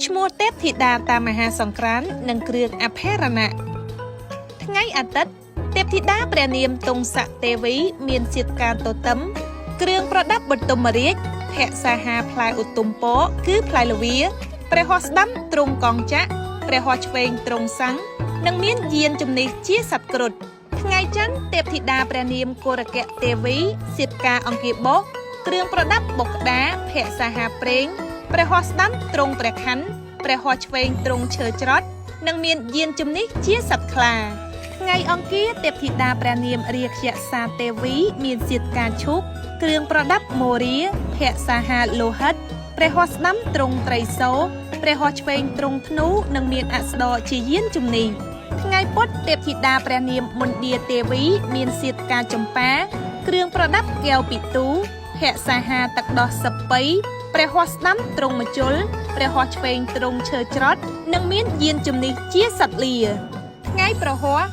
ឈ្មោះទេពធីតាតាមមហាសង្ក្រាន្តនិងគ្រឿងអភរណៈថ្ងៃអាទិត្យទេពធីតាព្រះនាមទង្សទេវីមានសៀតការទទឹមគ្រឿងប្រដាប់បុទុមរាជភក្សាហាផ្លែឧទុមពរគឺផ្លែល្វាព្រះហស្តស្ដាំទ្រង់កងចក្រព្រះហស្តឆ្វេងទ្រង់ស័ង្ខនិងមានយានជំនិះជាសត្វគ្រុឌថ្ងៃច័ន្ទទេពធីតាព្រះនាមគរកៈទេវីសៀតការអង្គាបោះគ្រឿងប្រដាប់បុកក្តារភក្សាហាប្រេងព្រះហស្តស្ដាំទ្រង់ព្រះខ័នព្រះហស្តឆ្វេងទ្រង់ឈើច្រត់និងមានយានជំនិះជាសត្វខ្លាថ្ងៃអង្គារទេពធីតាព្រះនាមរាខ្យសាទេវីមានសៀតការឈូកគ្រឿងប្រដាប់មោរាភក្សាហាលោហិតព្រះហស្តស្ដាំទ្រង់ត្រីសូលព្រះហស្តឆ្វេងទ្រង់ធ្នូនិងមានអស្ដរជាយានជំនិះថ្ងៃពុធទេពធីតាព្រះនាមមន្ទាទេវីមានសៀតការចម្ប៉ាគ្រឿងប្រដាប់កែវពិទូភក្សាហាទឹកដោះសិប៉ីព្រះហស្តស្ដាំទ្រង់មជុលព្រះហស្តឆ្វេងទ្រង់ឈើច្រត់និងមានយានជំនិះជាសត្វលាថ្ងៃប្រហ័ស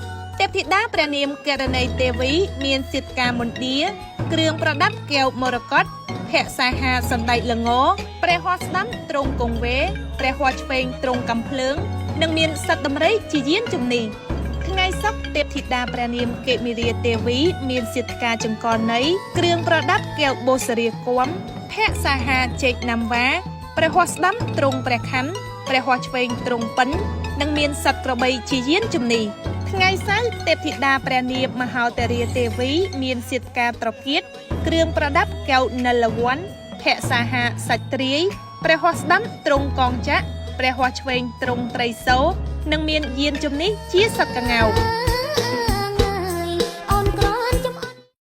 ទេពធីតាព្រះនាមករណីទេវីមានសៀតការមន្ទាគ្រឿងប្រដាប់កែវមរកតភក្សាហាសណ្ដែកល្ងព្រះហស្តស្ដាំទ្រង់គង្វេព្រះហស្តឆ្វេងទ្រង់កំភ្លើងនិងមានសត្វដំរីជាយានជំនិះថ្ងៃសុក្រទេពធីតាព្រះនាមកេមិរាទេវីមានសៀតការចង្កលន័យគ្រឿងប្រដាប់កែវបូសរាគមភក្សាហាចេកណាំវ៉ាព្រះហស្តស្ដាំទ្រង់ព្រះខ័នព្រះហស្តឆ្វេងទ្រង់ពិននិងមានសត្វក្របីជាយានជំនិះថ្ងៃសៅរ៍ទេពធីតាព្រះនាមមហោទរាទេវីមានសៀតការត្រកៀតគ្រឿងប្រដាប់កែវនិលវ័នភក្សាហាសាច់ទ្រាយព្រះហស្តស្ដាំទ្រង់កងចក្រព្រះហស្តឆ្វេងទ្រង់ត្រីសូលនិងមានយានជំនិះជាសត្វក្ងោក។